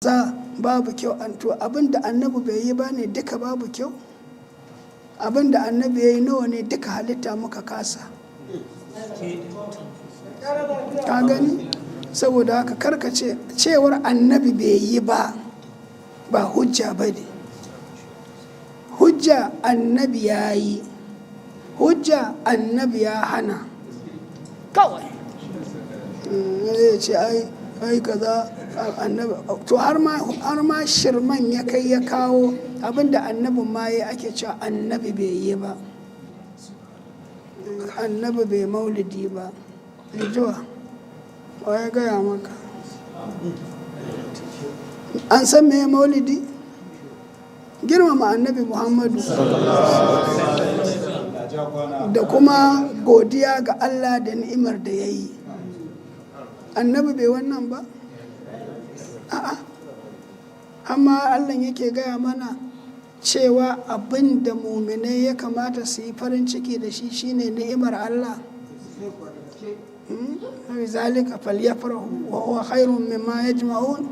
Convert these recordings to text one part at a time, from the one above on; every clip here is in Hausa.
Kaza babu kyau. An to abin da annabi bai yi ba ne duka babu kyau? Abin da annabi ya yi nawa ne duka halitta muka kasa? Ka gani? Saboda haka karkace cewar annabi bai yi ba ba hujja ba ne. Hujja annabi ya yi, hujja annabi ya hana kawai. Zai ce ai kaza annabi. To har ma shirman ya kai ya kawo, abinda annabin ma ya ake cewa annabi bai yi ba. Annabi bai maulidi ba. Jiwa wa ya gaya maka? An san me maulidi? Girmama Annabi Muhammadu da kuma godiya ga Allah da ni'imar da ya yi. Annabi bai wannan ba? A'a, amma Allah yake gaya mana cewa abin da muminai ya kamata su yi farin ciki da shi shine ni'imar Allah. Zalika falyafrahu wa huwa khairun mimma yajma'un.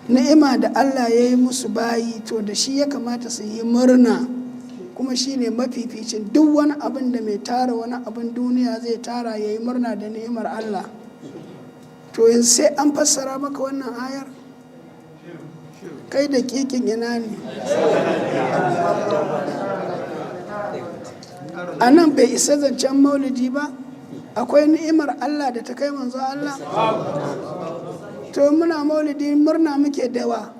Ni'ima da Allah ya yi musu bayi, to da shi ya kamata su yi murna, kuma shi ne mafificin duk wani abin da mai tara wani abin duniya zai tara ya yi murna da ni'imar Allah. To yanzu sai an fassara maka wannan ayar? Kai da kikin ina ne a nan? Bai isa zancen maulidi ba. Akwai ni'imar Allah da ta kai manzo Allah? To muna maulidi, murna muke dawa.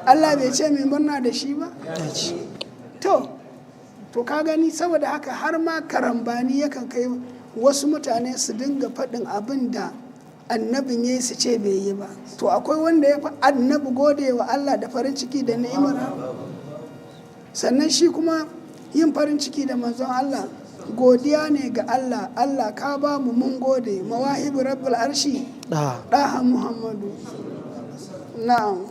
Allah bai ce mai murna da shi ba? To ka gani, saboda haka har ma karambani yakan kai wasu mutane su dinga faɗin abin da annabin ya yi su ce bai yi ba. To akwai wanda ya fi annabi gode wa Allah da farin ciki da ni'imar? Sannan shi kuma yin farin ciki da manzon Allah godiya ne ga Allah. Allah ka ba mu, mun gode. Mawahibu rabbul arshi. Da. Ɗaha Muhammadu, na'am.